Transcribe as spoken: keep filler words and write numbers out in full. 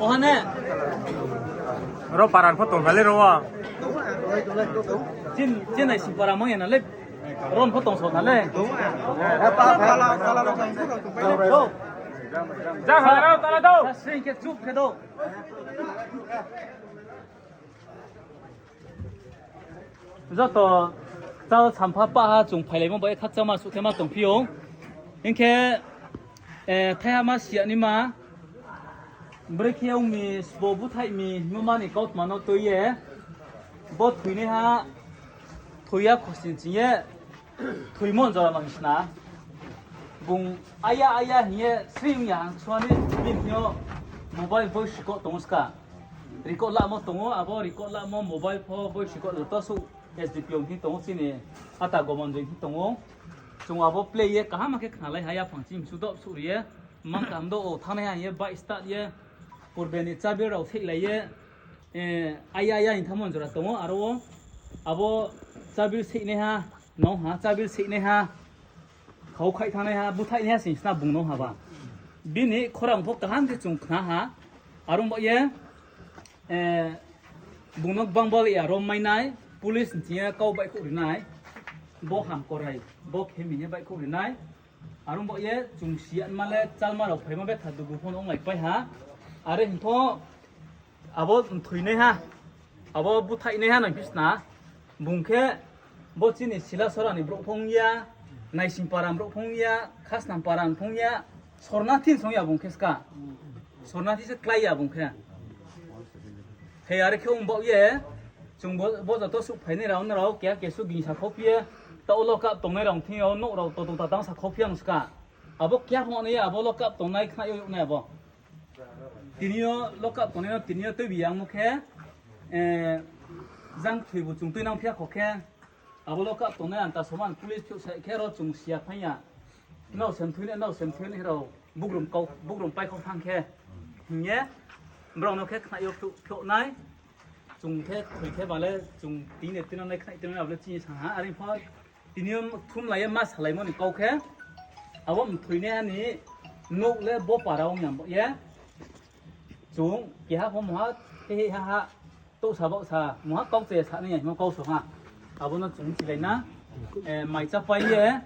Ohane. Ro paran pho tong kha le ro wo. Chin, chin nai si para mang ya na le. Ron pho tong so na le. Do. Ja ha ra ta la do. Sa sing khe chup khe do. Joto chal sampha paha chung phailaimo bai khakchangma suh khe ma tongphi ou. Hing khe, eh, thaiha ma siya ni ma, brekhe ong mi, sbo búthaih mi hingmo ma ni kautma no tui ye, bo thoinaiha, thoi ya khosning ching ye, thoimo jora no hing sna. Bung aya aya hing ye sri ong ya ang sua ni bini thing yo mobile voice record tong ou ska. Record lamo tong ou, abo record lamo mobile pho voice record joto suh S D P O ni thing tong ou, chini ata Gomon Joi ni thing tong ou. Chung abo play ye kaham khe khnalai ha, yaphang chini msu doh suh ri ye, mang kaham do o thanngnaiha hing ye bike start ye, purbe ni chabil rao seihlai ye, eh, aya aya hing thanngmo jora tong ou, aro wo abo chabil seihnaiha, nung ha chabil seihnaiha, khau khaih thanngnaiha, búthaihnaiha sing sna bung no ha ba. Bini khorang pho kaham khe chung khna ha, aro ong baoh ye, eh, bung no gbang bal ya rom mai nai, police ni thing ye kau baihkhouh ri nai, bo ham korai, bo khe mi hing ye baihkhouh ri nai, aro ong baoh ye chung siya ma le chalma rao phaimo betha dugu pho no onglaipai ha, are hing pho, abo mthoinaiha, abo búthaihnaiha nai phi sna, bung khe bo chini Silasora ni brouh pho ong ya, Naisingpara ni brouh pho ong ya, Khasnampara ni pho ong ya, sornathi song ya bung khe ska. Sornathi se klái ya bung khe. He are khe ong baoh ye, chung bo, bo joto suh phainai rao, nrao keha kesu gingsa khophi ye, taoh wo lock up tongnai rao thing yo nouh rao totong tatang sa khophi ang ska. Abo keha pho nai ya, abo lock up tongnai khna yo yag nai abo. Tini yo lock up tongnai no tini yo tuibi yangmo khe, eh, jang thoibu chung tuinang phiya kho khe, abo lock up tongnai anta soman police phiouh sai khe ro chung siya thanng ya. Nrao sem thoi nai, nrao sem thoi nai rao bugrum kau, bugrum paikhouh thanng khe hing ye, brao no khe khna yo phiouh, phiouh nai. Chung khe thoi khe ba le chung tini de tuinang nai khna tuinang nai abo le chini sa ha, are pho tini yo thumlai ye ma salaimo ni kau khe, abo mthoinaiha ni nouh le bo para ong ya baoh ye, chung keha pho mungha, he he ha ha, touhsa baohsa mungha kau che sa nai ya hingmo kau so ha. Abo no chung chilai na, eh, mai chápai ye,